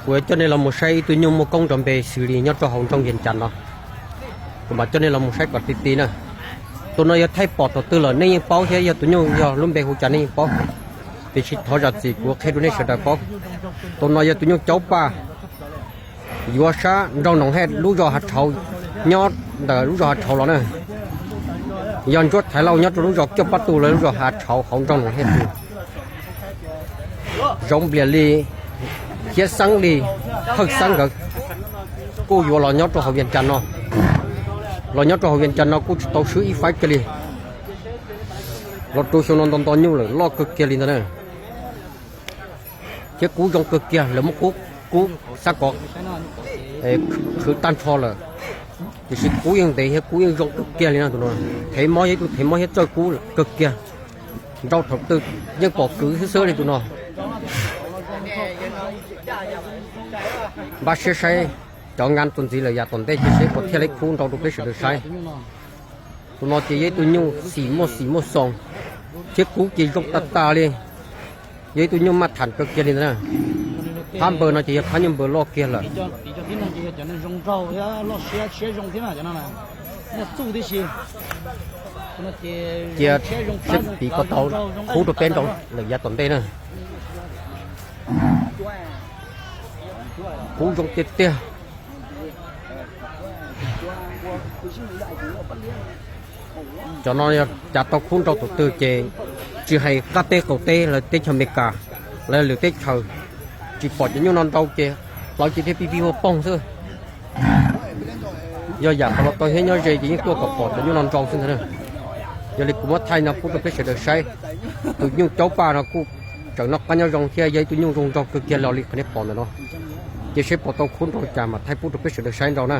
Kuv yuav coj nej los mus saib ib tug nyuj muaj koob nrov npe xws li nyob rau hauv nroog Vias Cas no. Kuv mam coj nej los mus saib kom ti ti na. Tus no yog thaij pom thaum twg lawm nej yeej paub thiab, yog tus nyuj yog lub npe hu cas nej yeej paub, tiam sis thov zam txim kuv qhia rau nej sawv daws paub. Tus no yog tus nyuj Caub Paj, yuav sab nroog Noom Hej lub zos Hav Tshauv, nyob ntawm lub zos Hav Tshauv los na. Yog ntsuab Thaiv Lauj nyob rau lub zos Coj Pab Tus los lub zos Hav Tshauv hauv nroog Noom Hej tus. Zoov Nplias Lis, Hiab Xeeb Lis, Phawj Xeeb nkawd kuj yuav los nyob rau hauv Vias Cas no. Los nyob rau hauv Vias Cas no kuj tsis tau swb ib faib kiag li. Los rau xyoo no nto nto nyuj lawm, loj kawg kiag li ntag na. Thiab kub zoo kawg kiag, lawv muab kub, kub xab kov qhwv tag nrho lawm, tiam sis kub yeej ntev thiab kub yeej zoo kawg kiag li no. Tus no thev mob, yog ib tug thev mob thiab txawj kub kawg kiag. Nrau thaum twg yeej pom kwv xwb xwb li tus no. Npaj siab saib cov nqa txuas ntxiv lawm yav tom ntej ces seb puas thiaj li khub nrau rau peb sawv daws saib. Tus no ces yog ib tug nyuj xim muaj xim muaj xoo, thiab kub ces zoo tas tas li. Yog ib tug nyuj maj tham kawg kiag li ntag na. Phab npaws no ces yog phab nyuj npaws loj kiag lawm. Cia seb piv puas tau khub rau peb nrau lawm yav tom ntej na. Kub zoo tiag tiag. Cov no yog cas tau khub nrau thaum twg ces tsis hais qab teb qaum teb lawv teb chaws Amelikas, lawv lwm teb chaws tsis pom cov nyuj no nrau ces plawv ces thiaj pib pib huaj poog xwb. Yog yam qhov los tau thiab nyob ze ces yeej tuaj kom pom cov nyuj no nrau xwb ntag na. Yog li kuv muab thaij no pub rau peb sawv daws saib. Tus nyuj Caub Paj no kuj tseem noj qab nyob zoo thiab yog ib tug nyuj zoo nraug kawg kiag los li qhov nej pom ntawm no. Ces seb puas tau khub nrau cas mam thaij pub rau peb sawv daws saib nrau na.